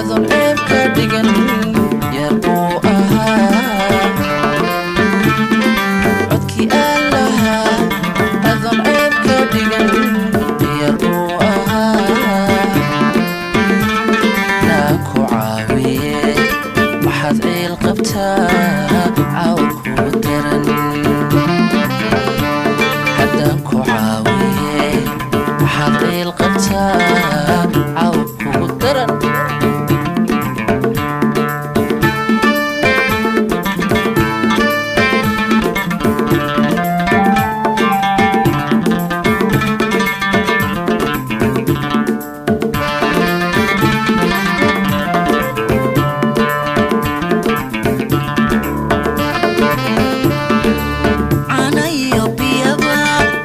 Adoon ceeb ka dhigan yar buu ahaa codkii aan lahaa, adoon ceeb ka dhigan yar buu ahaa. Naa ku caawiye, maxaad ciil qabtaa? Caawa kugu daran haddaan ku caawiye, maxaad ciil qabtaa? Caawa kugu daran. Canayo biyaba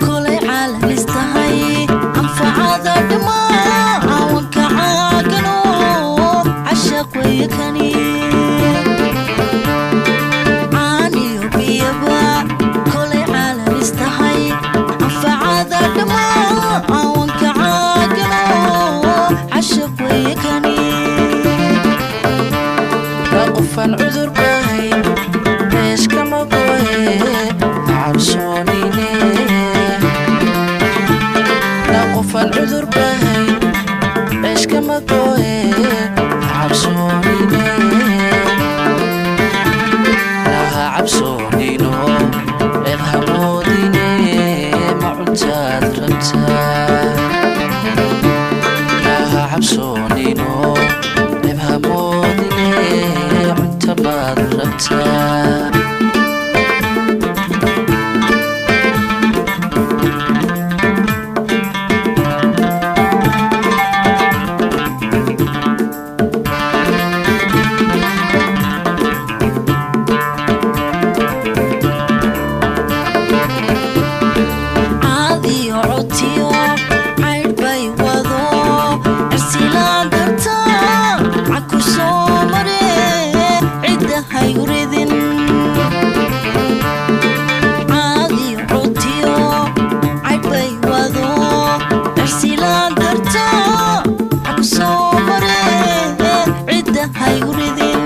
kolay caalamistahay anfacada dhammaa caawanka caagano cashaq weeye kani. Caaniyo biyaba kolay caalamistahay anfacada dhammaa caawanka caagano cashaq weeye kani. Waa qofaan cudur bahayn meeshkama goye, cabsoonine. Naa qofaan cudur bahayn ceeshkama goye, cabsoonine. Naha cabsoonino, ceeb hamoodine. Ma cuntaad rabtaa? Naha cabsoonino, ceeb hamoodine. Cunta maad rabtaa? Caadiyo cotiyo caydh bay wado cirsilaan darta caku soo mare, cidda haygu ridin. Caadiyo cotiyo caydh bay wado cirsilaan darta caku soo mare, cidda haygu ridin.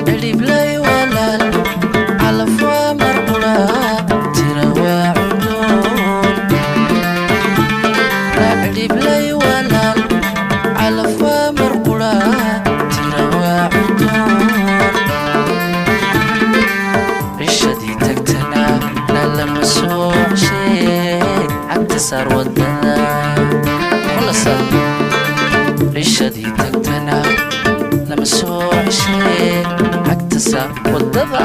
Cidhiblay walaal, calaf waa marqura, tira waa cudoon. Cidhiblay walaal, calaf waa marqura, tira waa cudoon. Cishadii tagtana na lama soo ceshee, cagta saar wadada kula saar. Cishadii tagtana lama soo ceshee, cagta saar wadada.